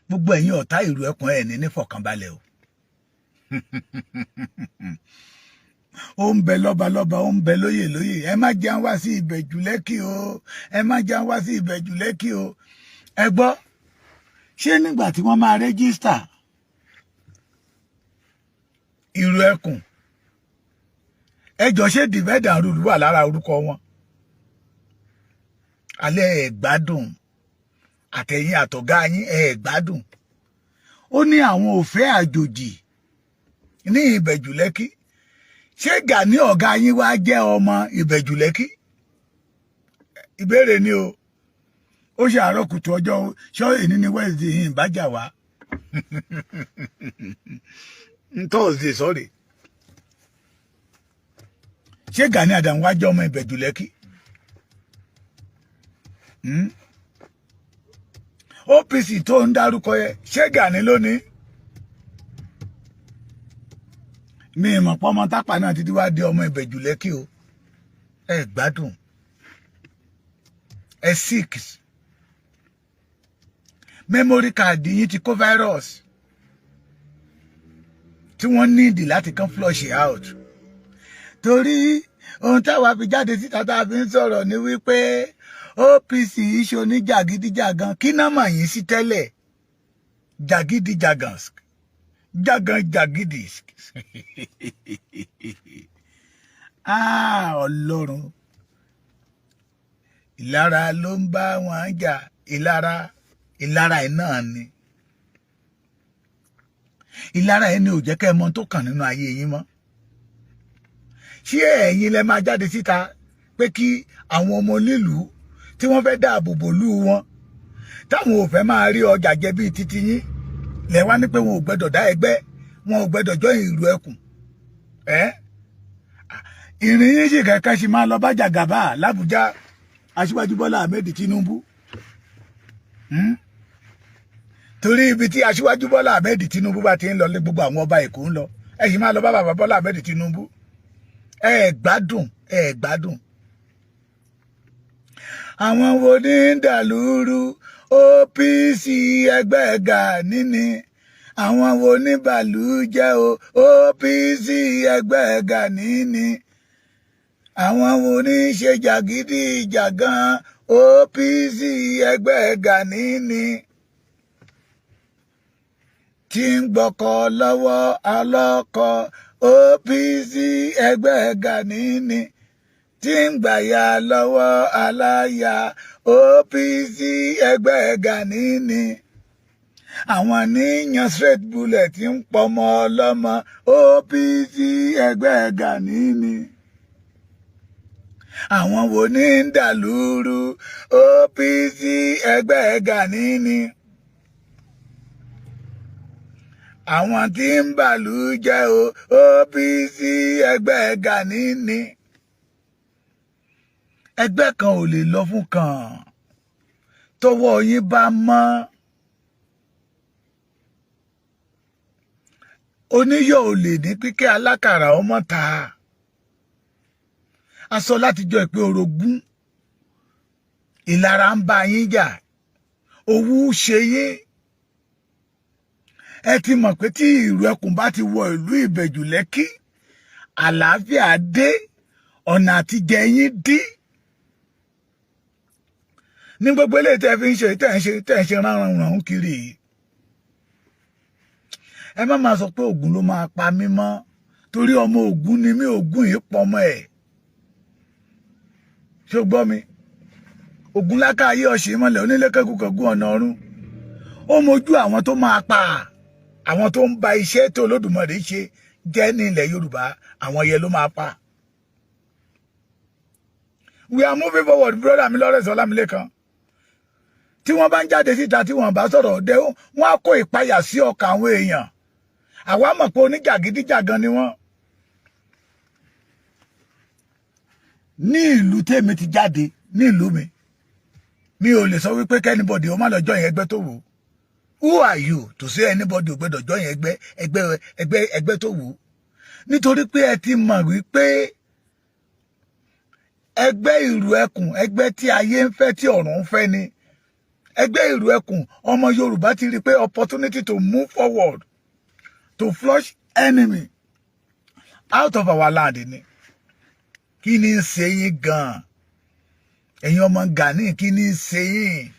Gbogbo ẹ̀yin ọ̀tá ìlú ẹkùn, ẹ̀ ní nífọ̀kànbalẹ̀ o. Ó ń bẹ lọ́balọ́ba, ó ń bẹ lóyè lóyè. Ẹ má jẹun wá sí Ìbẹ̀jú Lẹ́kì o, ẹ má jẹun wá sí Ìbẹ̀jú Lẹ́kì o. Ẹ gbọ́, ṣé nígbà tí wọ́n máa register ìlú ẹkùn, ẹ jọ, ṣé divide and rule wà lára orúkọ wọn? Alẹ́ ẹ̀ gbádùn, àtẹ̀yìn àtọ̀gá yín, ẹ̀ gbádùn. Ó ní àwọn ò fẹ́ àjòjì ní Ìbẹ̀jú Lẹ́kì. Ṣé Gani ọ̀gá yín wá jẹ́ ọmọ Ìbẹ̀jú Lẹ́kì? Ìbéèrè ni o. Ó ṣe àárọ̀ kùtù ọjọ́ ṣọ́ èní ní Wednesday yìí ìbájà wá, Thursday, sorry. Ṣé Gani Adams wá jẹ́ ọmọ Ìbẹ̀jú Lẹ́kì? OPC tó ń dárúkọ yẹ, ṣé Gani lónìí? Mi ìmọ̀ pọ́mọ tápà náà títí wá di ọmọ Ìbẹ̀jú Lẹ́kì o. Ẹ gbádùn, ẹ sick. Memory card yín ti kó virus tí wọ́n nídìí láti kàn flush it out, torí ohun táwa fi jáde síta tá a fi ń sọ̀rọ̀ ni wípé OPC ṣe oníjàgídíjàgan. Kí náà mà yín sí tẹ́lẹ̀? Jàgídíjàgàn, jàgàn, jàgídí. Ah, Ọlọ́run, ìlara ló ń bá wọn jà. Ìlara, ìlara ẹ̀ náà ni. Ìlara ẹ̀ ni ò jẹ́ kẹ́ ẹ mọ tó kàn nínú ayé yín mọ́. Ṣé ẹ̀yin lẹ máa jáde síta pé kí àwọn ọmọ onílùú tí wọ́n fẹ́ dáàbò bò lú wọn, táwọn ò fẹ́ máa rí ọjà jẹ bíi titi yín, lẹ wá ní pé wọn ò gbẹ́dọ̀ dá ẹgbẹ́, wọn ò gbẹ́dọ̀ join ìlú ẹkùn? Ẹ́ ìrìn yín sì kẹ̀kẹ́ sì máa lọ bá Jàgàbá l'Ábùjá, Aṣíwájú Bọ́lá Ahmed Tinubu. Torí ibi tí Aṣíwájú Bọ́lá Ahmed Tinubu bá ti ń lọ lé, gbogbo àwọn ọba Èkó ń lọ. Ẹ sì máa lọ bá bàbá Bọ́lá Ahmed Tinubu. Ẹ gbádùn, ẹ gbádùn. Àwọn wo ní ń dàlúrú? OPC ẹgbẹ́ Gani ni. Àwọn wo ní bàlú jẹ́ o? OPC ẹgbẹ́ Gani ni. Àwọn wo ní ṣe jàgídíjàgan? OPC ẹgbẹ́ Gani ni. Tí ń gbọ́kọ lọ́wọ́ ọlọ́kọ, OPC ẹgbẹ́ Gani ni. Tí ń gbàyà lọ́wọ́ aláya, OPC ẹgbẹ́ Gani ni. Àwọn níyan straight bullet tí ń pọmọ ọlọ́mọ, OPC ẹgbẹ́ Gani ni. Àwọn wo ní ń dàlúrú? OPC ẹgbẹ́ Gani ni. Àwọn tí ń bàlú jẹ́ o, OPC ẹgbẹ́ Gani ni. Ẹgbẹ́ kan ò lè lọ fún kan. Tọwọ́ yín bá mọ́, oníyọ̀ ò lè ní pínkẹ́ alákàrà ọmọ ta. A sọ látijọ́ ìpè orogún ìlara ń bá yín jà, owú ṣe yín. Ẹ ti mọ̀ pé tí ìlú ẹkùn bá ti wọ ìlú Ìbẹ̀jú Lẹ́kì, àlàáfíà dé, ọ̀nà àtijẹ yín dí. Ní gbogbo eléyìí tẹ́ fi ń ṣe, tẹ́ ń ṣe ránran kiri yìí, ẹ má máa sọ pé Ògún ló máa pa mí mọ́, torí ọmọ Ògún ni mí. Ògún yìí pọmọ ẹ̀. Ṣó gbọ́ mi? Ògún láká ayé ọ̀sẹ̀ mọ́lẹ̀ onílé kẹ́kùkẹ́gùn ọ̀nà ọ̀run. Ó mojú àwọn tó máa pa, àwọn tó ń ba iṣẹ́ tó Olódùmarè ṣe jẹ́ ní ilẹ̀ Yorùbá, àwọn yẹn ló máa pa. We are moving forward, brother mi Lawrence Ọlámilékan. Tí wọ́n bá ń jáde síta, tí wọ́n bá sọ̀rọ̀ dé, wọ́n á kó ìpayà sí ọkàn àwọn èèyàn. Àwa mọ̀ pé oníjàgídíjàgan ni wọ́n. Ní ìlú tèmi ti jáde, ní ìlú mi, mi ò lè sọ wípé k'anybody ó má lọ join ẹgbẹ́ tó wù ú. Who are you to say anybody ò gbẹ́dọ̀ join ẹgbẹ́ tó wù ú? Nítorí pé ẹ ti mọ̀ wípé ẹgbẹ́ ìrù ẹkùn, ẹgbẹ́ tí ayé ń fẹ́, tí ọ̀run ń fẹ́ ni. Ẹgbẹ́ Ìrù Ẹkùn, ọmọ Yorùbá ti rí i pé opportunity to move forward, to flush enemy out of our land ni. Kí ni ń ṣe yín gan-an, ẹ̀yin ọmọ Gani? Kí ni ń ṣe yín?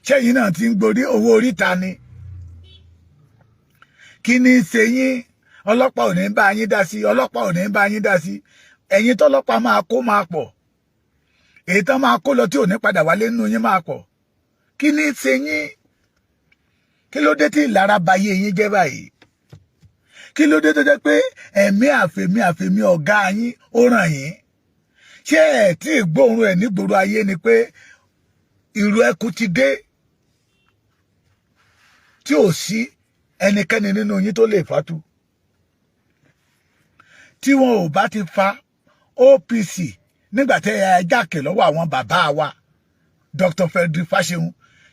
Ṣẹ́yìn náà ti ń gborí owó oríta ni? Kí ni ń ṣe yín? Ọlọ́pàá ò ní bá yín dá sí, ọlọ́pàá ò ní bá yín dá sí. Ẹ̀yin tọ́lọ́pàá máa kó máa pọ̀, èyí tán máa kó lọ tí ò ní padà wálé nínú yín máa pọ̀. Kí ni ń ṣe yín? Kí ló dé tí ìlara ba ayé yín jẹ́ báyìí? Kí ló dé tó jẹ́ pé ẹ̀mí àfẹ̀mí àfẹ̀mí ọ̀gá yín ó ràn yín? Ṣé ẹ̀ tí ìgbóhùn ẹ̀ nígboro ayé ni pé Ìrù Ẹkùn ti dé, tí ò sí ẹnikẹ́ni nínú yín tó lè fàtú? Tí wọn ò bá ti fa OPC nígbà tẹ́ ẹ jákè lọ́wọ́ àwọn bàbá wa Dr. Frederick Fáṣẹ̀hùn,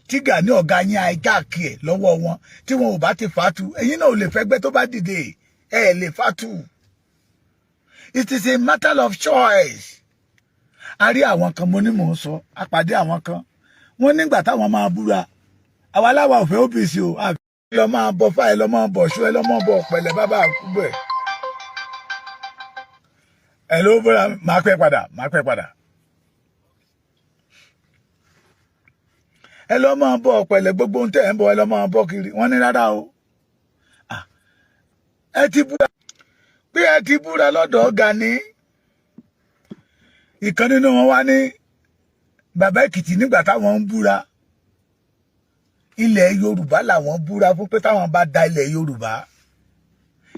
tí Gani ọ̀gá yín àìjákè ẹ̀ lọ́wọ́ wọn, tí wọn ò bá ti fàtú, ẹ̀yin náà ò lè fẹ́gbẹ́ tó bá dìde, ẹ̀ lè fàtú. It is a matter of choice. A rí àwọn kan, mo ní mò ń sọ, a pàdé àwọn kan, wọ́n nígbà táwọn máa búra, àwa aláwa ò fẹ́ OPC o, àfi lọ máa bọ fáì, lọ máa bọ̀ ṣú ẹ, lọ máa bọ ọ̀pẹ̀lẹ̀ bàbá àkúbẹ̀ ẹ ló búra. Máa pẹ́ padà, máa pẹ́ padà. Ẹ lọ máa bọ ọ̀pẹ̀lẹ̀, gbogbo ohun tẹ̀ ń bọ, ẹ lọ máa bọ kiri. Wọ́n ní rárá o, ẹ ti búra pé ẹ ti búra lọ́dọ̀ Gani. Ìkan nínú wọn wá ní bàbá Èkìtì, nígbà táwọn ń búra, ilẹ̀ Yorùbá làwọn búra fún, pé táwọn bá da ilẹ̀ Yorùbá,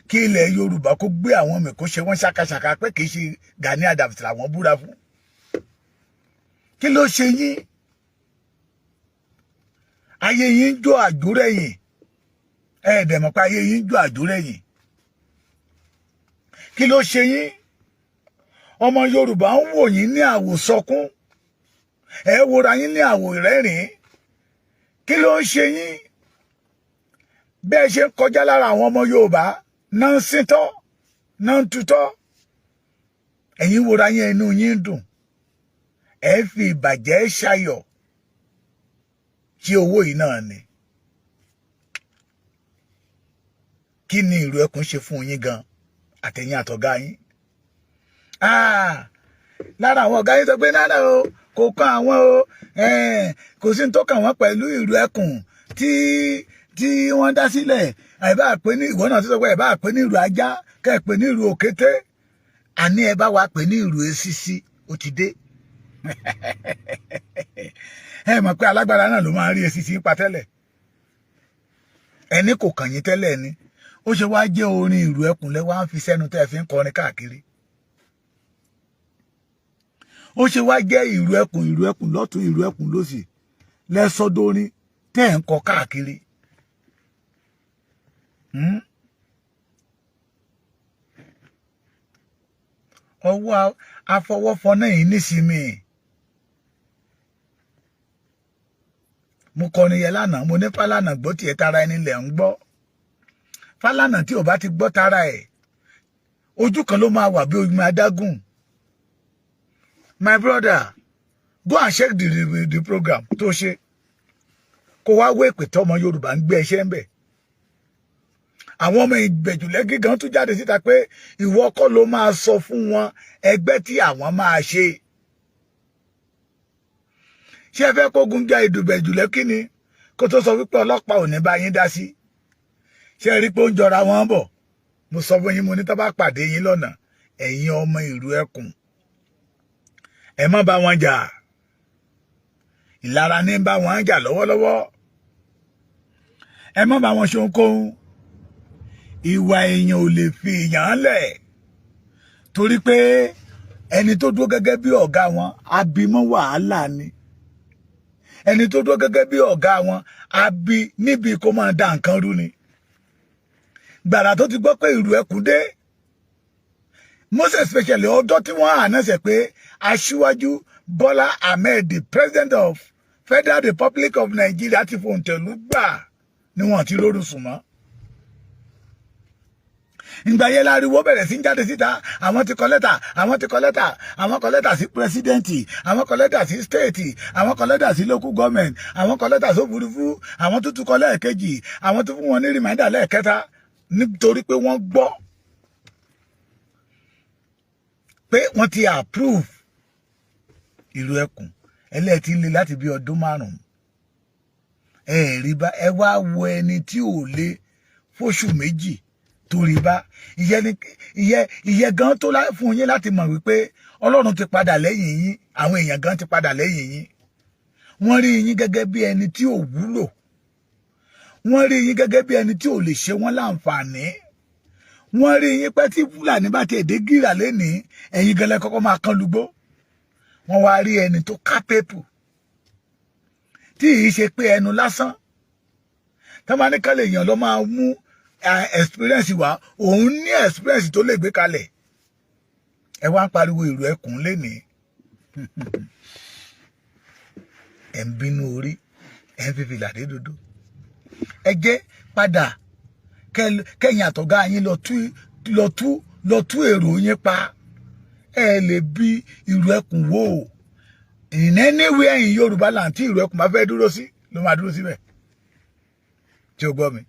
kí ilẹ̀ Yorùbá kó gbé àwọn mì, kó ṣe wọ́n ṣàkàṣàkà, pé kì í ṣe Gani Adams làwọn búra fún. Kí ló ṣe yín? Ayé yín ń jó àjórẹ̀yìn. Ẹ dẹ̀ mọ̀ pé ayé yín ń jó àjórẹ̀yìn. Kí ló ṣe yín? Ọmọ Yorùbá ń wò yín ní àwòsọkún, ẹ wòra yín ní àwò ìrẹ́rìn. Kí ló ń ṣe yín? Bẹ́ẹ̀ ṣe ń kọjá lára àwọn ọmọ Yorùbá náà ń síntọ́, náà ń tutọ́, ẹ̀yin wòra yín, inú yín ń dùn, ẹ fi ìbàjẹ́ ṣayọ̀. Ṣé owó yìí náà ni? Kí ni Ìrù Ẹkùn ṣe fún yín gan, àtẹ̀yìn àtọ̀gá yín? Lára àwọn ọ̀gá yín sọ pé náà o kò kan àwọn o, kò sí ní tó kàn wọ́n pẹ̀lú Ìrù Ẹkùn tí wọ́n dá sílẹ̀. Ẹ bá pè ní, ìwọ náà tó sọ pé ẹ bá pè ní ìrù ajá, kẹ́ ẹ pè ní ìrù òkété, àní ẹ bá wa pè ní ìrù esisi, ó ti dé. Ẹ mọ̀ pé alágbára náà ló máa ń rí esisi pa tẹ́lẹ̀. Ẹni kò kàn yín tẹ́lẹ̀ ni, ó ṣe wá jẹ́ orin Ìrù Ẹkùn lẹ́ wá ń fi sẹ́nu tẹ́ ẹ fi ń kọrin káàkiri? Ó ṣe wá jẹ́ Ìrù Ẹkùn, Ìrù Ẹkùn lọ́tún, Ìrù Ẹkùn lósì lẹ́sọ́dọ́rin tẹ́ ẹ̀ ń kọ káàkiri? Ọwọ́ afọwọ́fọná yìí nísìmí. Mo kọrin yẹn lánàá, mo ní Fálànà gbọ́ tiẹ̀, tara ẹni lẹ̀ ń gbọ́. Fálànà tí ò bá ti gbọ́ tara ẹ̀, ojú kan ló máa wà bí omi adágún. My brother, go and check the program tó ṣe, kó wá wé ìpè tọmọ Yorùbá ń gbé ẹṣẹ́ ń bẹ̀. Àwọn ọmọ Ìbẹ̀jùlẹ́gí gan tún jáde síta pé ìwọ kọ́ ló máa sọ fún wọn ẹgbẹ́ tí àwọn máa ṣe. Ṣé ẹ fẹ́ kógun já Ìbẹ̀jùlẹ́kí ni, kó tó sọ wípé ọlọ́pàá ò ní bá yín dá sí? Ṣé ẹ rí pé ó ń jọra wọn bọ̀? Mo sọ fún yín, mo ní tó bá pàdé yín lọ́nà, ẹ̀yin ọmọ Ìrù Ẹkùn, ẹ má bá wọn jà. Ìlara ní bá wọn jà lọ́wọ́lọ́wọ́. Ẹ má bá wọn ṣe ohunkóhun. Ìwà èèyàn ò lè fi èèyàn lẹ̀, torí pé ẹni tó dúró gẹ́gẹ́ bí ọ̀gá wọn abimọ́ wàhálà ni. Ẹni tó dúró gẹ́gẹ́ bí ọ̀gá wọn abi níbi kó máa da nǹkan rú ni. Gbàrà tó ti gbọ́ pé Ìrù Ẹkùn dé, most especially ọjọ́ tí wọ́n ànáṣẹ pé Aṣíwájú Bọ́lá Ahmed, the president of Federal Republic of Nigeria, ti fòǹtẹ̀lú gbà ni wọ́n ti lóru sùn mọ́. Ìgbà yẹn láriwo bẹ̀rẹ̀ sí ń jáde síta. Àwọn ti kọ lẹ́tà, àwọn ti kọ lẹ́tà, àwọn kọ lẹ́tà sí president, àwọn kọ lẹ́tà sí state, àwọn kọ lẹ́tà sí local government, àwọn kọ lẹ́tà sí òfurufú, àwọn tó tún kọ lẹ́ẹ̀kejì, àwọn tó fún wọn ní reminder lẹ́ẹ̀kẹta, nítorí pé wọ́n gbọ́ pé wọ́n ti approve ìlú ẹkùn ẹlẹ́ẹ̀tì ń le láti bí ọdún 5. Ẹ rí bá ẹ wá wo ẹni tí ò lé fóṣù 2 torí bá ìyẹn ìyẹn ìyẹn gan tó fún yín láti mọ̀ wípé Ọlọ́run ti padà lẹ́yìn yín, àwọn èèyàn gan ti padà lẹ́yìn yín. Wọ́n rí yín gẹ́gẹ́ bí ẹni tí ò wúlò, wọ́n rí yín gẹ́gẹ́ bí ẹni tí ò lè ṣe wọ́n láǹfààní. Wọ́n rí yín pé tí Fúlàní bá ti èdè gírà lénìí, ẹ̀yin gẹ́lẹ́ kọ́kọ́ máa kán lugbó. Wọ́n wá rí ẹni tó capable, tí ì ṣe pé ẹnu lásán tó máa ní ká lè yàn lọ máa mú experience wá, òun ní experience tó lè gbé kalẹ̀. Ẹ wá ń pariwo ìrù ẹkùn lénìí, ẹ ń bínú orí, ẹ ń fi fìlà dé dodo. Ẹ jẹ́ padà kẹ́yìn àtọ̀gá yín lọ tú èrò yín pa. Ẹ lè bí ìrù ẹkùn wò in anywhere in Yorùbá land. Tí ìrù ẹkùn bá fẹ́ dúró sí ló máa dúró síbẹ̀. Tí o gbọ́ mi,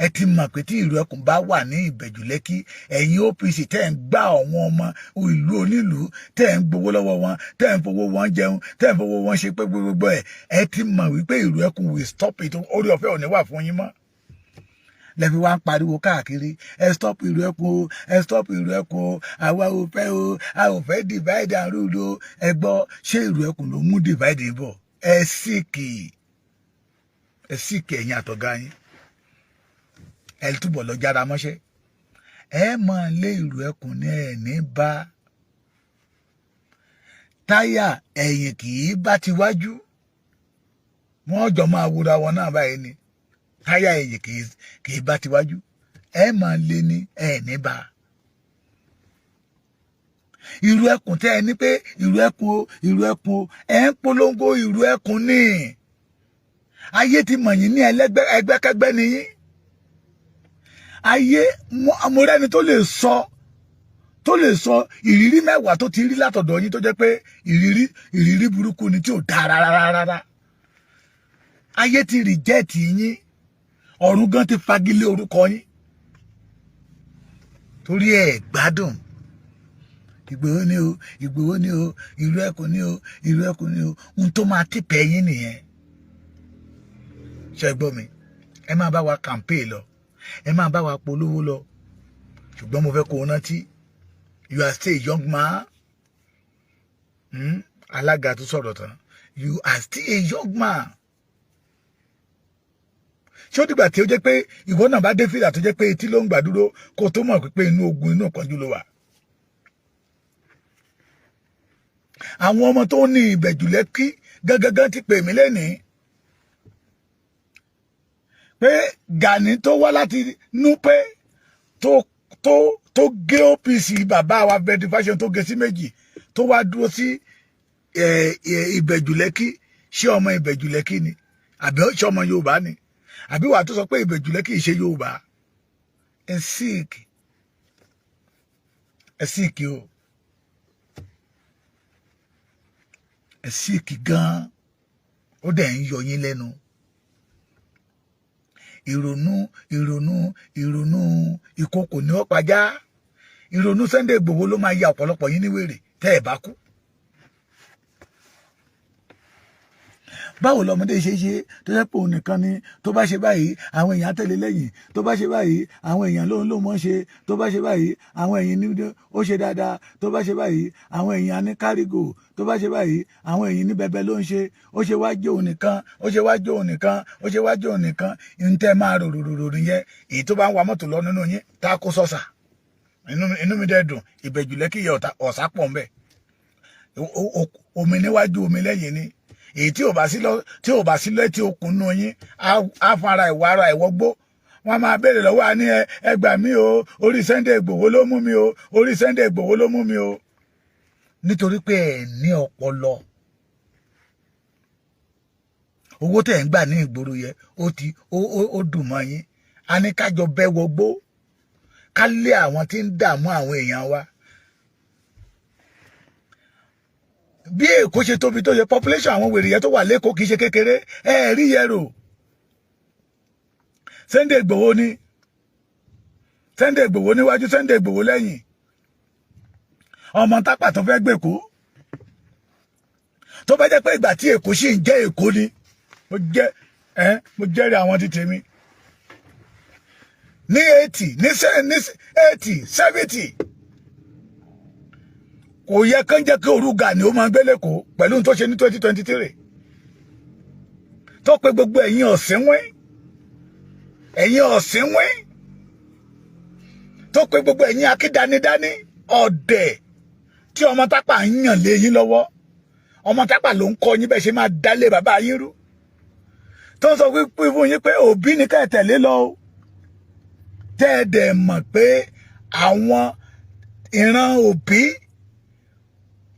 ẹ ti mọ̀ pé tí ìrù ẹkùn bá wà ní Ìbẹ̀jú Lẹ́kí, ẹ̀yin OPC tẹ́ ń gbá àwọn ọmọ ìlú onílùú, tẹ́ ń gbowó lọ́wọ́ wọn, tẹ́ ń fowó wọn jẹun, tẹ́ ń fowó wọn ṣe pé gbogbo ẹ̀, ẹ ti mọ̀ wípé ìrù ẹkùn will stop it. Orí ọ̀fẹ́ ò ní wà fún yín mọ́. Lẹ́fi wá ń pariwo káàkiri, "Ẹ stop ìrù ẹkùn o, ẹ stop ìrù ẹkùn o, àwa ò fẹ́ o, a ò fẹ́ divide and rule o." Ẹ gbọ́, ṣé ìrù ẹkùn ló mú divide bọ̀? Ẹ sick, ẹ sick. Ẹ̀yin àtọ̀gá yín, ẹ túbọ̀ lọ jára mọ́ṣẹ́. Ẹ máa lé ìrù ẹkùn ní ẹ̀ ní bá táyà ẹ̀yìn kì í bá ti wájú, wọ́n jọ máa wúra wọn náà báyìí ni. Táyà ẹ̀yìn kì í bá ti wájú. Ẹ máa lé ní ẹ̀ ní bá ìrù ẹkùn tẹ́ ẹ ní pé ìrù ẹkùn o, ìrù ẹkùn o, ẹ ń polongo ìrù ẹkùn ní. Ayé ti mọ̀ yín ní ẹgbẹ́kẹ́gbẹ́ nìyí. Ayé mo rẹ́ni tó lè sọ ìrírí 10 tó ti rí látọ̀dọ̀ yín, tó jẹ́ pé ìrírí burúkú ni tí ò dáa rárá rárá. Ayé ti reject yín, ọ̀run gan ti fagilé orúkọ yín torí ẹ̀ gbádùn. Ìgbòho ni o, Ìgbòho ni o, ìlú ẹkùn ni o, ìlú ẹkùn ni o. Ohun tó máa tìpẹ́ yín nìyẹn. Ṣe gbọ́ mi? Ẹ máa bá wa campaign lọ, ẹ máa bá wa polówó lọ, ṣùgbọ́n mo fẹ́ kó o rántí, you are still a young man. Alága tó sọ̀rọ̀ tán, you are still a young man. Ṣé ó dìgbà tí ó jẹ́ pé ìwọ náà bá dé fìlà tó jẹ́ pé etí ló ń gbà dúró kó tó mọ̀ pé inú ogun, inú ìpọ́njú ló wà? Àwọn ọmọ tó ní Ìbẹ̀jú Lẹ́kí gángan ti pè mí lẹ́nìí pé Gani tó wá láti Núpé tó gé OPC bàbá wa Fred tó gé sí méjì, tó wá dúró sí Ìbẹ̀jú Lẹ́kí, ṣé ọmọ Ìbẹ̀jú Lẹ́kí ni àbí ṣé ọmọ Yorùbá ni? Àbí wàá tó sọ pé Ìbẹ̀jú Lẹ́kí ṣe Yorùbá? Ẹ sick, ẹ sick o, ẹ sick gan-an. Ó dẹ̀ ń yọ yín lẹ́nu. Ìrònú ìkòkò ní ọ̀pájá. Ìrònú Sunday Igboho ló máa ya ọ̀pọ̀lọpọ̀ yín ní wèrè tẹ́ ẹ̀ bá kú. Báwo lọmọdé ṣe ṣe tó jẹ́ pé òun nìkan ni? Tó bá ṣe báyìí, àwọn èèyàn á tẹ̀lé lẹ́yìn. Tó bá ṣe báyìí, àwọn èèyàn lóun ló mọ̀ ṣe. Tó bá ṣe báyìí, àwọn èèyàn ní ó ṣe dáadáa. Tó bá ṣe báyìí, àwọn èèyàn á ní kárígò. Tó bá ṣe báyìí, àwọn èèyàn ní bẹbẹ ló ń ṣe. Ó ṣe wá jẹ́ òun nìkan, ó ṣe wá jẹ́ òun nìkan, ó ṣe wá jẹ́ òun nìkan. Ń tẹ́ máa rò nìyẹn. Èyí tó bá ń wa mọ́tò lọ nínú yín tá a kó sọ́sà, inú mi dẹ̀ dùn. Ìbẹ̀jù Lẹ́kì yẹ ọ̀sà pọ̀ ń bẹ̀. Omi níwájú, omi lẹ́yìn ni. Èyí tí ò bá sí lọ, tí ò bá sí létí okùn nù yín, á fara ìwọ ara ìwọ gbó. Wọn máa béèrè lọ́wọ́ àní, ẹ gbà mí o, orí Sunday Igboho ló mú mi o, orí Sunday Igboho ló mú mi o. Nítorí pé ẹ ní ọpọlọ. Owó tẹ̀ ń gbà ní ìgboro yẹ, ó ti ó dùn mọ́ yín. A ní kájọ bẹ́ wọgbó, ká lé àwọn tí ń dààmú àwọn èèyàn wa. Bí Èkó ṣe tóbi tó yẹ, population àwọn wèrè yẹn tó wà lẹ́kọ̀ọ́ kì í ṣe kékeré. Ẹ rí yẹn rò. Sunday Igboho ní Sunday Igboho níwájú, Sunday Igboho lẹ́yìn, ọmọ tápà tó fẹ́ gbèkó. Tó bá jẹ́ pé ìgbà tí Èkó sì ń jẹ́ Èkó ni, mo jẹ́ ẹ, mo jẹ́rìí àwọn ti tèmi ní 80, ní 80, 70, kò yẹ kán jẹ́ kí orúgà ni ó máa gbé lẹ́kọ̀ọ́ pẹ̀lú tó ṣe ní 2023, tó pé gbogbo ẹ̀yin ọ̀sìnwín, ẹ̀yin ọ̀sìnwín, tó pé gbogbo ẹ̀yin akídanidání ọ̀dẹ̀ tí ọmọ tápà ń yàn lé yín lọ́wọ́. Ọmọ tápà ló ń kọ́ yín bẹ́ẹ̀ ṣe máa dálé bàbá yín rú, tó ń sọ pé fún yín pé òbí ní ká ẹ tẹ̀lé lọ o. Tẹ́ ẹ dẹ̀ mọ̀ pé àwọn ìran òbí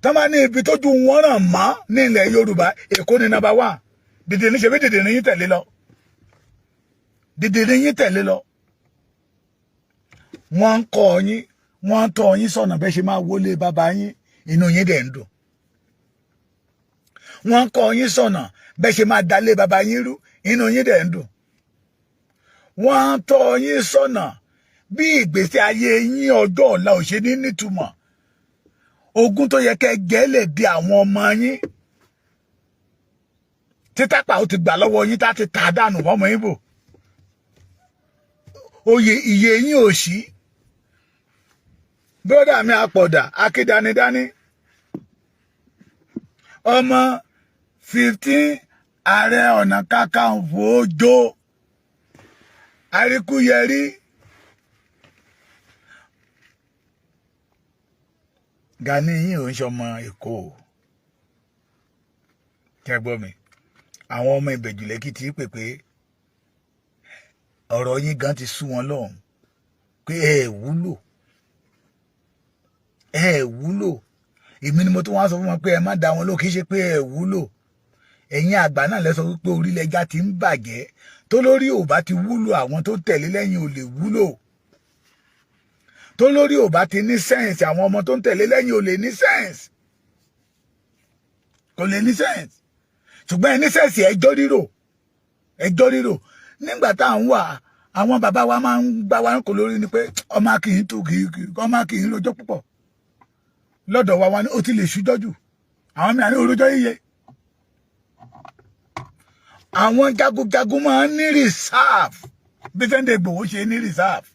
tó máa ní ibi tójú wọn ràn mọ́ ní ilẹ̀ Yorùbá, Èkó ní number one. Dìde ní ṣe bí dìde ní yín tẹ̀lé lọ, dìde ní yín tẹ̀lé lọ. Wọ́n ń kọ́ yín, wọ́n ń tọ́ yín sọ̀nà bẹ́ẹ̀ ṣe máa wọlé bàbá yín, inú yín dẹ̀ ń dùn. Wọ́n ń kọ́ yín sọ̀nà bẹ́ẹ̀ ṣe máa dalé bàbá yín rú, inú yín dẹ̀ ń dùn. Wọ́n ń tọ́ yín sọ̀nà bí ìgbésí ayé yín ọjọ́ ọ̀la ò ṣe ní nítumọ̀, ogún tó yẹ kẹ́ jẹ́ lè di àwọn ọmọ yín títàpá ó ti gbà lọ́wọ́ yín, tá ti tà dànù fọmọ Ìgbò. Oyè iye yín ò sí. Bọ́dà mi àpọ̀dà akídanidání, ọmọ 15, Ààrẹ Ọ̀nà Kakanfò Òjó Àríkúyẹrí, Gani yín ò ń ṣọmọ Èkó o. Kẹ́ gbọ́ mi, àwọn ọmọ Ìbẹ̀jú Lẹ́kì tí pè pé ọ̀rọ̀ yín gan ti sú wọn lọ́hùn pé ẹ wúlò, ẹ wúlò. Èmi ni mo tún wá sọ fún wọn pé ẹ má dá wọn ló, kì í ṣe pé ẹ wúlò. Ẹ̀yin àgbà náà lẹ sọ wípé orílẹ̀ ẹja ti ń bàjẹ́ tó lórí ò bá ti wúlò, àwọn tó tẹ̀lé lẹ́yìn ò lè wúlò. Tó lórí ò bá ti ní sense, àwọn ọmọ tó ń tẹ̀lé lẹ́yìn ò lè ní sense, kò lè ní sense. Ṣùgbọ́n ẹ ní sense, ẹjọ́ rírò, ẹjọ́ rírò. Nígbà tá à ń wà, àwọn bàbá wa máa ń gbá wa kò lórí ni pé ọmọ kì í tú kì í, ọmọ kì í rojọ́ púpọ̀. Lọ́dọ̀ wa, wa ní ó ti lè ṣújọ́ jù. Àwọn mìíràn ní orojọ́ yíyẹ. Àwọn jagunjagun máa ń ní reserve bí Sunday Igboho ṣe ní reserve.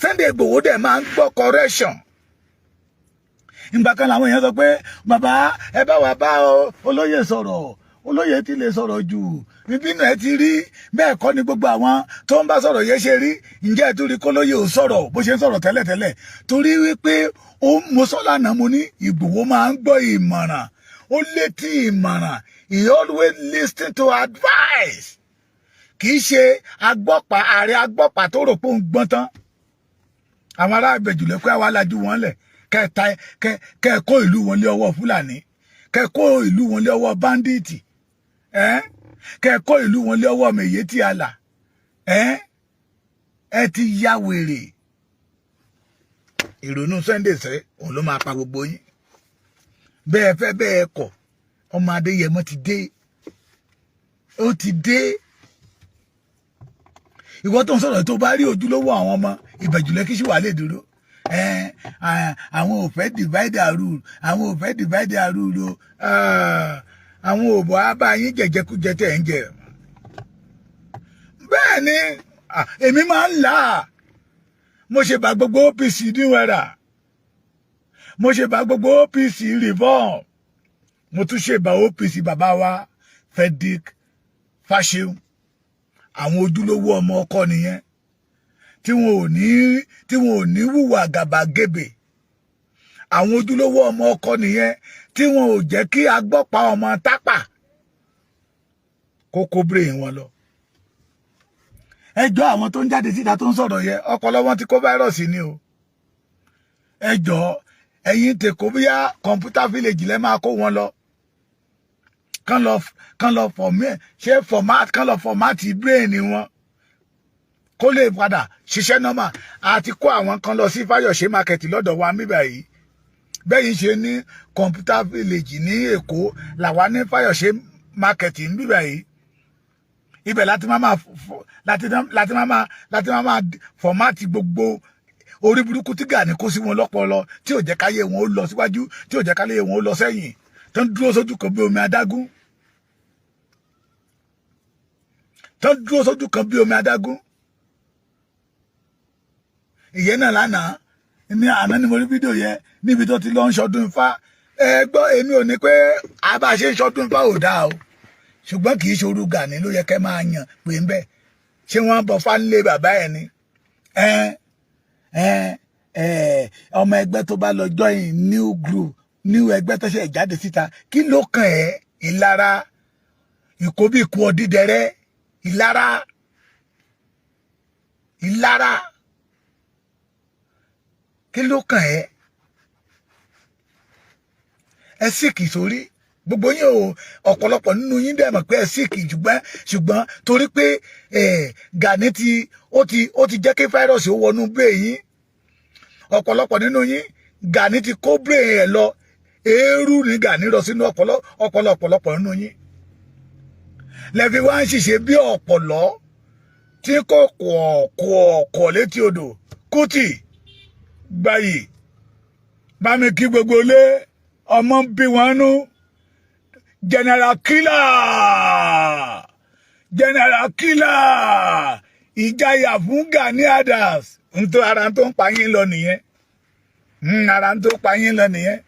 Sunday Igboho dẹ̀ máa ń gbọ́ correction. Ìgbà kan làwọn èèyàn sọ pé bàbá, ẹ bá wa bá olóyè sọ̀rọ̀, olóyè ti lè sọ̀rọ̀ jù, bíbínú ẹ ti rí bẹ́ẹ̀ kọ́ ni gbogbo àwọn tó ń bá sọ̀rọ̀ yẹn ṣe rí. Ǹjẹ́ ẹ tún rí kólóyè ò sọ̀rọ̀ bó ṣe ń sọ̀rọ̀ tẹ́lẹ̀tẹ́lẹ̀? Torí wípé ó mo sọ lánàá, mo ní Ìgbòho máa ń gbọ́ ìmọ̀ràn, ó létí ìmọ̀ràn. He always listen to advice. Kì í ṣe agbọ́pá, ààrẹ agbọ́pá tó rò pé òun gbọ́n tán. Àwọn ará Ìbẹ̀jùlẹ̀ pé àwa lajú wọn lẹ̀ kẹta, kẹ kó ìlú wọn lé ọwọ́ Fúlàní, kẹ kó ìlú wọn lé ọwọ́ bandit, kẹ kó ìlú wọn lé ọwọ́ Miyetti Allah. Ẹ ti ya wèrè. Ìrònú Sunday sẹ òun ló máa pa gbogbo yín. Bẹ́ẹ̀ fẹ́ bẹ́ẹ̀ kọ̀, ọmọ Adéyẹmọ ti dé, ó ti dé. Ìwọ tó ń sọ̀rọ̀, tó bá rí ojúlówó àwọn ọmọ Ìbẹ̀jú Lẹ́kì sì wà lè dúró. Àwọn ò fẹ́ divide and rule, àwọn ò fẹ́ divide and rule o. Àwọn òbò á bá yín jẹjẹkújẹ tẹ̀ ń jẹ. Bẹ́ẹ̀ ni èmi máa ń là á. Mo ṣe bá gbogbo OPC New Era, mo ṣe bá gbogbo OPC reform, mo tún ṣe bá OPC bàbá wa Frederick Fasehun. Àwọn ojúlówó ọmọ ọkọ nìyẹn tí wọn ò ní hùwà gàbàgebè. Àwọn ojúlówó ọmọ ọkọ nìyẹn tí wọn ò jẹ́ kí agbọ́pa ọmọ tápà kókó brain wọn lọ. Ẹjọ́, àwọn tó ń jáde síta tó ń sọ̀rọ̀ yẹn, ọpọlọ wọn ti kó virus ni o. Ẹjọ́, ẹ̀yin tèkó, bíyá computer village lẹ́ máa kó wọn lọ, kán lọ format, ṣé format, kán lọ format brain wọn. Kó lè padà ṣiṣẹ́ normal. Àti kó àwọn kan lọ sí Fáyọ̀ṣe Market lọ́dọ̀ wa níbà yìí. Bẹ́yìn ṣe ní Computer Village ní Èkó, làwa ní Fáyọ̀ṣe Market ń bíbà yìí. Ibẹ̀ láti máa format gbogbo orí burúkú tí Gani kó sí wọn lọ́pọlọ, tí ò jẹ́ káyé wọn ó lọ síwájú, tí ò jẹ́ káyé wọn ó lọ sẹ́yìn, tó ń dúró sójú kan bí omi adágún, tó ń dúró sójú kan bí omi adágún. Ìyẹn náà lánàá, ní àná ni mo rí fídíò yẹn níbi tó ti lọ ń ṣọdún Ifá. Ẹ gbọ́, èmi ò ní pé a bá ṣe ń ṣọdún Ifá ò dáa o, ṣùgbọ́n kì í ṣe orú Gani ló yẹ kẹ́ máa yàn pé ń bẹ́. Ṣé wọ́n bọ fánlé bàbá ẹ̀ ni? Ẹ ẹ ẹ ọmọ ẹgbẹ́ tó bá lọ join new group, new ẹgbẹ́ tó ṣe jáde síta, kí ló kàn ẹ́? Ìlara ìkóbíkú ọdídẹrẹ́, ìlara, ìlara, kí ló kàn ẹ́? Ẹ sick sórí gbogbo yín o. Ọ̀pọ̀lọpọ̀ nínú yín dẹ̀ mọ̀ pé ẹ sick, ṣùgbọ́n torí pé Gani ti ó ti jẹ́ kí virus ó wọnú brain yín. Ọ̀pọ̀lọpọ̀ nínú yín, Gani ti kó brain ẹ̀ lọ. Eérú ní Gani rọ sínú ọpọlọ ọpọlọ ọ̀pọ̀lọpọ̀ nínú yín. Lẹ́fi wá ń ṣiṣẹ́ bí ọ̀pọ̀lọ́ tí kò kọ̀ létí odò. Kútì gbayì, bá mi kí gbogbo lé ọmọ bí wọn nú. General Killer, General Killer, ìjayà fún Gani Adams. Ntọ́ ara tó ń pa yín lọ nìyẹn, ara tó ń pa yín lọ nìyẹn.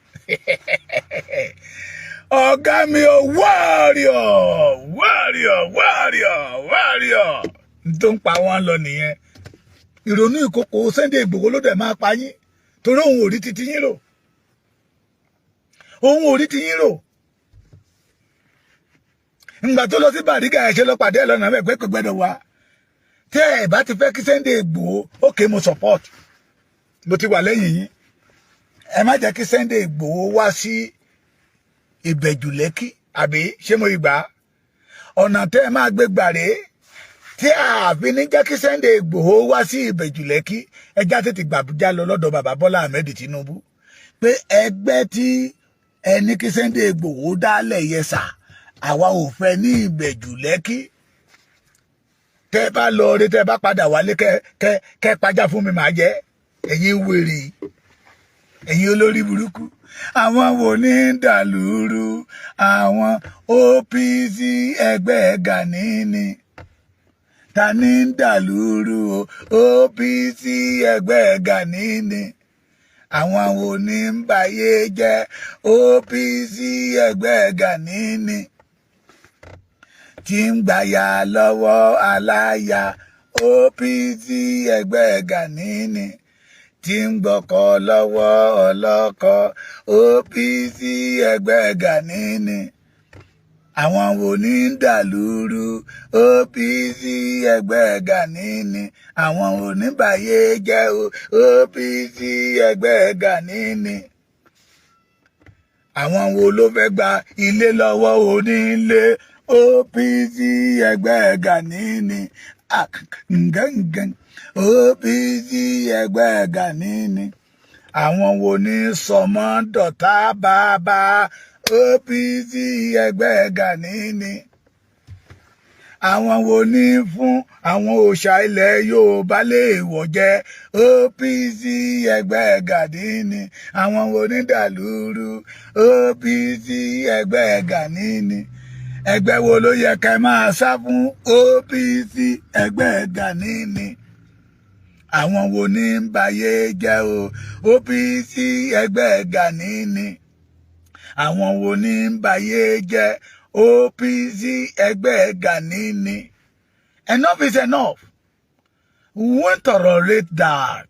Ọ̀gá mi ò, warrior, warrior, warrior, warrior, tó ń pa wọ́n lọ nìyẹn. Ìrònú ìkókò Sunday Igboho ló dẹ̀ máa pa yín, torí òun ò rí titi yín rò, òun ò rí ti yín rò. Ǹgbà tó lọ sí Bàrígà, ẹ̀ ṣe lọ pàdé ẹ̀ lọ́nà ẹ̀ pé kò gbẹ́dọ̀ wá. Tẹ́ ẹ̀ bá ti fẹ́ kí Sunday Igboho, ókè, mo support, mo ti wà lẹ́yìn yín. Ẹ má jẹ́ kí Sunday Igboho wá sí Ìbẹ̀jù Lẹ́kì, àbí ṣé mo gbà ọ̀nà tẹ́ ẹ máa gbé gbà rèé tí ààfin ní jẹ́ kí Sunday Igboho wá sí Ìbẹ̀jù Lẹ́kì? Ẹjá tètè gbàbújá lọ lọ́dọ̀ bàbá Bọ́lá Ahmed Tinubu pé ẹgbẹ́ tí ẹni kí Sunday Igboho dálẹ̀ yẹ sà, àwa ò fẹ́ ní Ìbẹ̀jù Lẹ́kì. Tẹ́ bá lọ rí, tẹ́ bá padà wálé, kẹ́ kẹ́ kẹ́ pajá fún mi, màá jẹ́. Ẹ̀yin wèrè, ẹ̀yin olórí burúkú, àwọn wo ní dàlúrú? Àwọn OPC ẹgbẹ́ Gani ni. Ta ní dàlúrú o? OPC ẹgbẹ́ Gani ni. Àwọn wo ní ń bayé jẹ́? OPC ẹgbẹ́ Gani ni, tí ń gbàyà lọ́wọ́ aláya. OPC ẹgbẹ́ Gani ni, tí ń gbọ́kọ lọ́wọ́ ọlọ́kọ. OPC ẹgbẹ́ Gani ni. Àwọn wo ní ń dàlúrú? OPC ẹgbẹ́ Gani ni. Àwọn wo ní báyé jẹ́ o? OPC ẹgbẹ́ Gani ni. Àwọn wo ló fẹ́ gba ilé lọ́wọ́ onílé? OPC ẹgbẹ́ Gani ni. Ngẹ́ngẹ́ OPC ẹgbẹ́ Gani ni. Àwọn wo ní sọmọ dọ̀tá bàbá? OPC ẹgbẹ́ Gani ni. Àwọn wo ní fún àwọn òòṣà ilẹ̀ Yorùbá léèwọ̀ jẹ́? OPC ẹgbẹ́ Gani ni. Àwọn wo ní dàlúrú? OPC ẹgbẹ́ Gani ni. Ẹgbẹ́ wo ló yẹ kẹ́ máa sá fún? OPC ẹgbẹ́ Gani ni. Àwọn wo ní ń bayé jẹ́ o? OPC ẹgbẹ́ Gani ni. Àwọn wo ní ń bayé jẹ́? OPC ẹgbẹ́ Gani ni. Enough is enough. We won't tolerate that.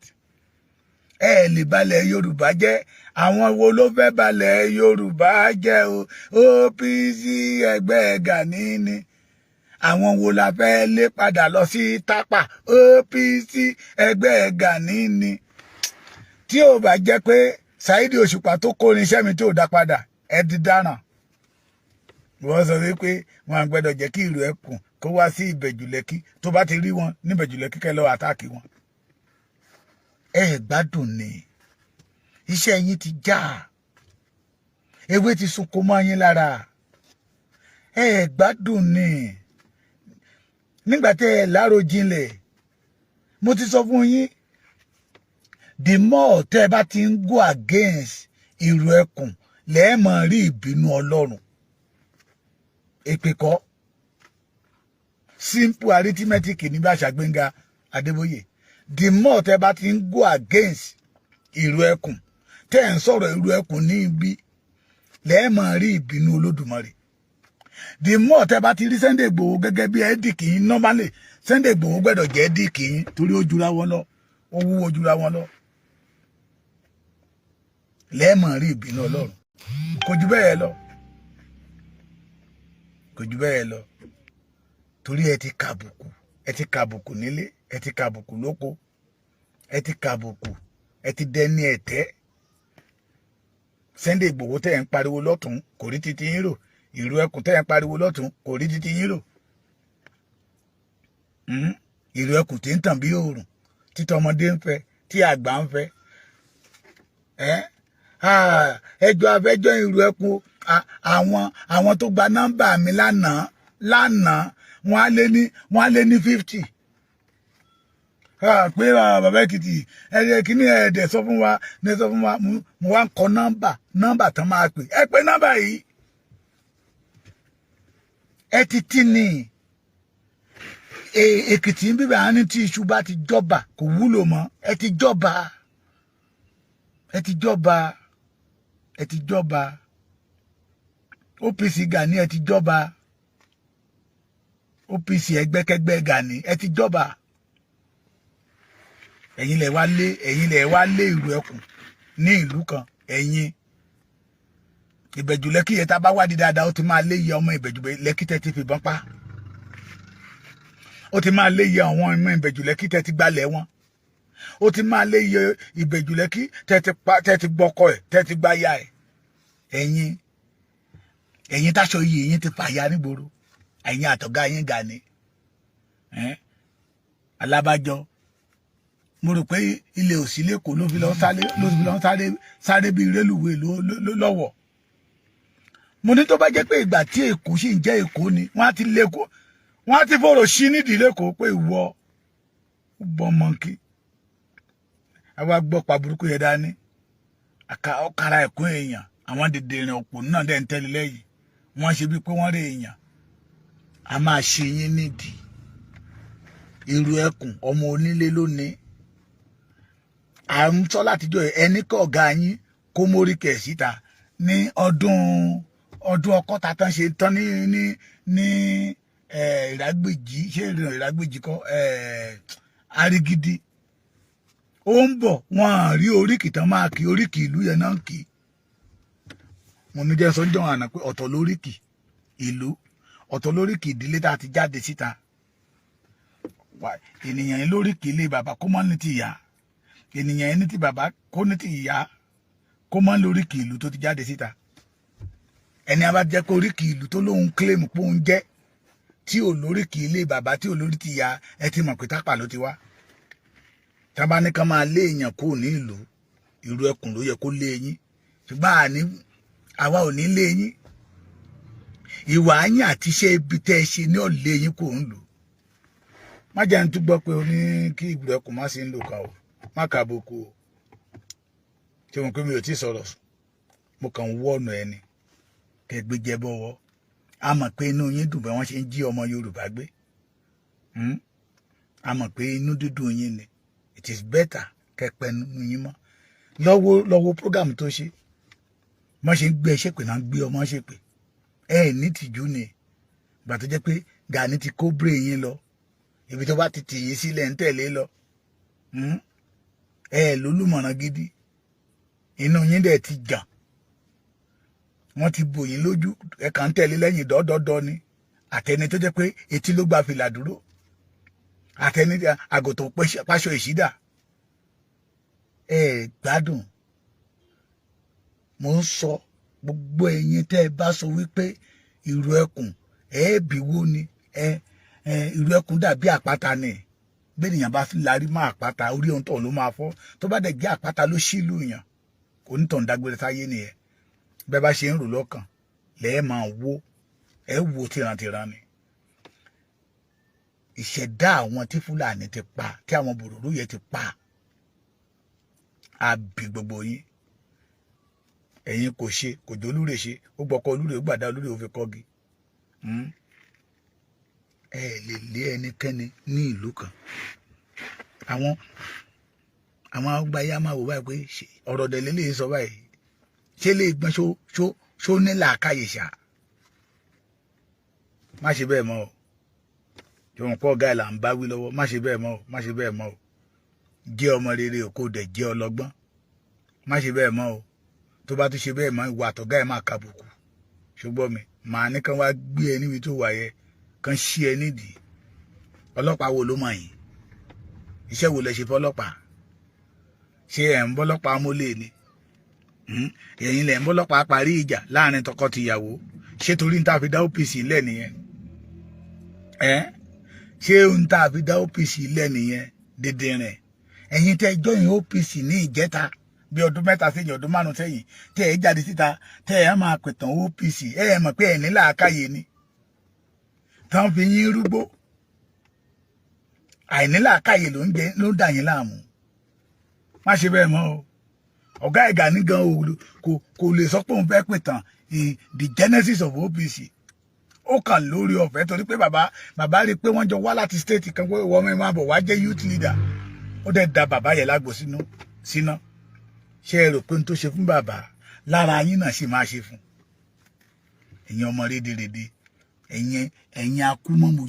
Ẹ lè balẹ̀ Yorùbá jẹ́. Àwọn wo ló fẹ́ balẹ̀ Yorùbá jẹ́ o? OPC ẹgbẹ́ Gani ni. Àwọn wo la fẹ́ lé padà lọ sí Tápà? OPC ẹgbẹ́ Gani ni. Tí ò bá jẹ́ pé Saheed Òṣùpá tó kó irinṣẹ́ mi tí ò dá padà, ẹ ti dáràn. Wọ́n sọ wípé wọn à gbọ́dọ̀ jẹ́ kí ìlú ẹkùn kó wá sí Ìbẹ̀jú Lẹ́kí. Tó bá ti rí wọn níbẹ̀jú Lẹ́kí, kẹ́ lọ́wọ́ attack wọn. Ẹ gbádùn ni, iṣẹ́ yín ti já, ewé ti sunko mọ́ yín lára. Ẹ gbádùn ni nígbà tẹ́ ẹ láròjinlẹ̀. Mo ti sọ fún yín, the more tẹ́ ẹ bá ti ń go against ìrù ẹkùn, lẹ́ẹ̀mọ̀ rí ìbínú Ọlọ́run. Èpè kọ́, simple arithmetic ní bá ṣàgbéǹga Adébóyè. The more tẹ́ bá ti ń go against ìrù ẹkùn, tẹ́ ẹ̀ ń sọ̀rọ̀ ìrù ẹkùn ní ibi, lẹ́ẹ̀mọ̀ rí ìbínú Olódùmarè. The more tẹ́ bá ti rí Sunday Igboho gẹ́gẹ́ bí ẹ́dìkì yín, normally Sunday Igboho gbọ́dọ̀ jẹ́ ẹ́dìkì yín, torí ó jura wọn lọ, ó wúwo jura wọn lọ, lẹ́ẹ̀mọ̀ rí ìbínú Ọlọ́run. Kò jù bẹ́ẹ̀ lọ, kò jù bẹ́ẹ̀ lọ, torí ẹ ti kàbùkù, ẹ ti kàbùkù nílé, ẹ ti kàbùkù lóko, ẹ ti kàbùkù, ẹ ti dẹni ẹ̀tẹ́. Sunday Igboho tẹ́ ẹ̀ ń pariwo lọ́tún, kò rí titi yín rò. Ìlú ẹkùn tẹ́ ẹ̀ ń pariwo lọ́tún, kò rí titi yín rò. Ìlú ẹkùn tí ń tàn bí òòrùn, títọ́ ọmọdé ń fẹ́, tí àgbà ń fẹ́. Ẹjọ́ afẹ́jọ́ ìlú ẹkùn, àwọn tó gba nọ́mbà mi lánàá lánàá, wọ́n á lé ní 50 pé bàbá Èkìtì ẹ̀ẹ́dẹ̀ kìíní, ẹ̀ẹ́dẹ̀ sọ fún wa ní sọ fún wa. Mo wá ń kọ nọ́mbà tán máa pè. Ẹ pé nọ́mbà yìí, ẹ ti tí ní Èkìtì ń bíbẹ̀ á ní tí iṣu bá ti jọba, kò wúlò mọ́. Ẹ ti jọba, ẹ ti jọba, ẹ ti jọba. OPC Gani, ẹ ti jọba. OPC ẹgbẹ́kẹ́gbẹ́ Gani, ẹ ti jọba. Ẹ̀yin lẹ wá lé ìlú ẹkùn ní ìlú kan. Ẹ̀yin Ìbẹ̀jú Lẹ́kì yẹn, tá a bá wádìí dáadáa, ó ti máa lé iye ọmọ Ìbẹ̀jú Lẹ́kì tẹ́ ti fìbọn pa, ó ti máa lé iye àwọn ọmọ Ìbẹ̀jú Lẹ́kì tẹ́ ti gbalẹ̀ wọn, ó ti máa lé iye Ìbẹ̀jú Lẹ́kì tẹ́ ti pa, tẹ́ ti gbọ́kọ ẹ̀, tẹ́ ti gbáyà ẹ̀. Ẹ̀yin táṣọ yìí ẹ̀yin ti fàya nígboro, ẹ̀yin àtọ̀gá yín Gani alábàjọ. Mo rò pé ilé òsì lẹ́kọ̀ọ́ ló fi lọ sáré sáré bíi rélùwé lọ́wọ́. Mo ní tó bá jẹ́ pé ìgbà tí Èkó sì ń jẹ́ Èkó ni, wọ́n á ti lẹ́kọ̀ọ́, wọ́n á ti fọ̀rọ̀ sí nídìí lẹ́kọ̀ọ́ pé ìwọ bọ́ mọ́ńkì. Àwa gbọ́ pa burúkú yẹn dání, ọ̀kàrà ẹ̀kún èèyàn, àwọn dèdèrìn òpó náà dẹ̀ ń tẹ́lẹ̀ lẹ́yìn wọ́n, ṣe bíi pé wọ́n rí èèyàn. A máa ṣe yín nídìí irú ẹkùn ọmọ onílé lónìí. À ń sọ látijọ́, ẹni kọ́ ọ̀gá yín kó mórí kẹ̀ síta ní ọdún ọkọ́ta tán ṣe tán ní Ìrágbèjì. Ṣé Ìrágbèjì kọ́? Arigidi ó ń bọ̀, wọ́n á rí oríkì tán máa kí oríkì ìlú yẹn náà kí. Mo ní jẹ́ sọ́jọ́ àná pé ọ̀tọ̀ lóríkì ìlú, ọ̀tọ̀ lóríkì ìdílé tá a ti jáde síta. Ènìyàn yẹn lóríkì ilé bàbá, kó mọ́ ní ti ìyá. Ènìyàn yẹn ní ti bàbá, kó ní ti ìyá, kó mọ́ lóríkì ìlú tó ti jáde síta. Ẹni a bá jẹ́ pé oríkì ìlú tó lóun claim pé òun jẹ́, tí ò lóríkì ilé bàbá, tí ò lórí ti ìyá, ẹ ti mọ̀ pé Tápà ló ti wá. Tá bá ní ká máa lé èèyàn kúrò ní ìlú, ìlú ẹkùn ló yẹ kó lé yín, ṣùgbọ́n àní àwa ò ní lé yín. Ìwà yín àti iṣẹ́ ibi tẹ́ ẹ ṣe ní ọ̀lẹ́ yín kò ń lò. Má jẹ́ ń tún gbọ́ pé o ní kí ìlú ẹkùn má sí ń lò kan o, má kà boko o. Tí mo pé mi ò tí sọ̀rọ̀, mo kàn ń wọ́ ọ̀nà ẹni kẹgbẹ́ jẹ́ bọ́wọ́. A mọ̀ pé inú yín dùn bí wọ́n ṣe ń jí ọmọ Yorùbá gbé. A mọ̀ pé inú dídùn yín ni. It is better kẹpẹ́ nínú yín mọ́. Lọ́wọ́ lọ́wọ́ program tó ṣe, wọ́n ṣe ń gbé ṣépè náà, ń gbé ọmọ ṣépè. Ẹ ní tìjú ni. Ìgbà tó jẹ́ pé Gani ti kó bírè yín lọ, ibi tó bá ti tì yín sílẹ̀ ń tẹ̀lé lọ. Ẹ lólùmọ̀ràn gidi, inú yín dẹ̀ ti jàn, wọ́n ti bò yín lójú, ẹ kàn ń tẹ̀lé lẹ́yìn dọ́dọ́dọ́ ni. Àtẹni tó jẹ́ pé etí ló gba fìlà dúró, àtẹni àgùntàn páṣọ ìṣídà, ẹ gbádùn. Mo ń sọ, gbogbo ẹ̀yin tẹ́ ẹ bá sọ wípé Ìrù ẹkùn ẹ̀ẹ́bì wo ni ẹ ẹ ìrù ẹkùn dàbí àpáta ni. Bẹ́ẹ̀nìyàn bá fi larí mọ́ àpáta, orí ohun tó ló máa fọ́. Tó bá dẹ̀ jẹ́ àpáta ló ṣílù yàn, onítọ̀hún dágbére sáyé nìyẹn. Bẹ́ẹ̀ bá ṣe ń rò lọ́kàn lẹ́ẹ̀ máa wó ẹ wo tìrantìran ni. Ìṣẹ̀dá àwọn tí Fúlàní ti pa, tí àwọn bòròró yẹn ti pa, á bí gbogbo yín. Ẹ̀yin kò ṣe kò jẹ́ olúre ṣe, ó gbọ́kọ olúre, ó gbàdá olúre, ó fi kọ́gi. Ẹ lè lé ẹnikẹ́ni ní ìlú kan. Àwọn àgbáyé máa wò báyìí pé ọ̀rọ̀ dẹ̀ lélẹ́yìí sọ báyìí, ṣé lè gbọ́n ṣó ṣó ṣó ní làákàyè ṣá? Má ṣe bẹ́ẹ̀ mọ́ o. Jọ̀wọ́n pọ̀, ọ̀gá ẹ̀ là ń bá wí lọ́wọ́. Má ṣe bẹ́ẹ̀ mọ́ o, má ṣe bẹ́ẹ̀ mọ́ o. Jẹ́ ọmọ rere o, kò dẹ̀ jẹ́ ọlọ́gbọ́n. Má ṣe bẹ́ẹ̀ mọ́ o. Tó bá tún ṣe bẹ́ẹ̀ mọ́, ìwà àtọ̀gá ẹ̀ máa kàbùkù. Ṣùgbọ́n mi màá ní kán wá gbé ẹ níbi tó wà yẹ, kán ṣí ẹ nídìí. Ọlọ́pàá wo ló mọ̀ yín? Iṣẹ́ wo lẹ ṣe fọlọ́pàá? Ṣé ẹ̀ ń bọ́lọ́pàá mólè ni? Ẹ̀yin lẹ̀ ń bọ́lọ́pàá parí ìjà láàrin tọkọ-tìyàwó. Ṣé torí ń tá fi dá OPC lẹ̀ nìyẹn? Ẹ́ ṣé ń tá fi dá OPC lẹ̀ nìyẹn? Dídìrín ẹ̀yin tẹ́ join OPC ní ìjẹta, bí ọdún 3 sẹ́yìn, ọdún 5 sẹ́yìn, tẹ́ ẹ jáde síta, tẹ́ ẹ máa pẹ̀tàn OPC, ẹ ẹ mọ̀ pé ẹ̀ ní làákàyè ni tán fi yín rúgbó. Àìní làákàyè ló ń jẹ ló ń dà yín láàmú. Má ṣe bẹ́ẹ̀ mọ́ o. Ọ̀gá ẹ̀gà ní gan kò lè sọ pé òun fẹ́ pẹ̀tàn the genesis of OPC. Ó kàn lórí ọ̀fẹ́ torí pé bàbá rí i pé wọ́n jọ wá láti state kan, pé wọ́n máa bọ̀ wá jẹ́ youth leader. Ó dẹ̀ da bàbá yẹn lágbo sínú síná. Ṣé ẹ rò pé n tó ṣe fún bàbá lára yín náà sì máa ṣe fún ẹ̀yin ọmọ rédèrèdè, ẹ̀yin akúmọ̀mù?